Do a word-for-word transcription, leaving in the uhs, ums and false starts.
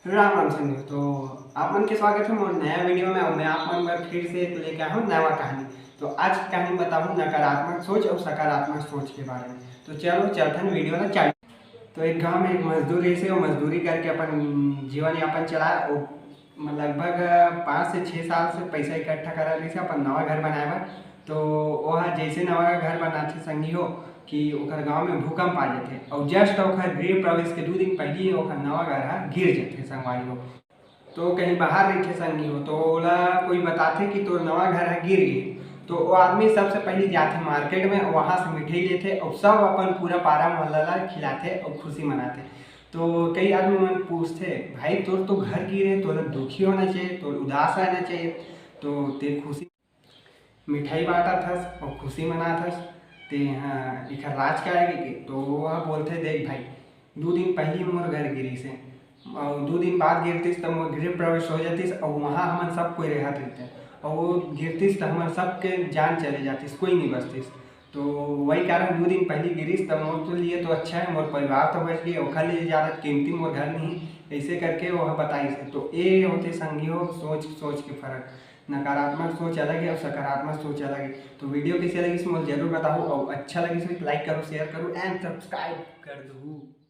राम राम संगी, तो आप मन के स्वागत है मोर नया वीडियो में। और मैं आप मन बर फिर से एक लेके आया हूँ नवा कहानी। तो आज की कहानी बताऊँ नकारात्मक सोच और सकारात्मक सोच के बारे में। तो चलो चलथन वीडियो ला चालू। तो एक गांव में एक मजदूर रहिस हे, वो मजदूरी करके अपन जीवन यापन चलाए। वो लगभग पाँच से छः साल से पैसा इकट्ठा करा रहिस हे अपन नवा घर बनाए बर। तो वो ह जैसे नवा घर बनाथे संगी हो कि ओकर गांव में भूकंप आ जाथे और just ओकर गृह प्रवेश के दू दिन पहली ओकर नवा घर ह गिर जाथे संगवारी हो। तो कहीं बाहर रहिथे संगी हो, तो ओला कोई बताथे कि तोर नवा घर ह गिर गे। तो वो आदमी सबसे पहली जाथे मार्केट में, वहाँ से मिठाई लेथे और सब अपन पूरा पारा मोहल्ला ला खिलाथे और खुशी मनाथे। तो कई आदमी मन पूछथे, भाई तोर तो घर गिरे, तोला दुखी होना चाहिए, तोर उदास रहना चाहिए, तो ते खुशी मिठाई बांटत हस और खुशी मनात हस, ते ह एखर राज का आगे के? तो वो ह बोलथे, देख भाई, दू दिन पहली मोर घर गिरिस हे और दू दिन बाद गिरतिस त मोर गृह प्रवेश हो जातिस और वहाँ हमन सब कोई रहत रहिते और वो गिरतिस त हमन सबके जान चले जातिस, कोई नहीं बचतिस। तो वही कारण दू दिन पहली गिरिस त मोर तो लिए तो अच्छा है, मोर परिवार तो बच गए, ओखर लिए ज़्यादा कीमती मोर घर नहीं। ऐसे करके वो ह बताइस हे। तो ये होथे संगी हो सोच सोच के फर्क। नकारात्मक सोच अलग है और सकारात्मक सोच अलग है। तो वीडियो कैसे लगिस मोला जरूर बताओ और अच्छा लगिस हो तो लाइक करो, शेयर करो and सब्सक्राइब कर दो।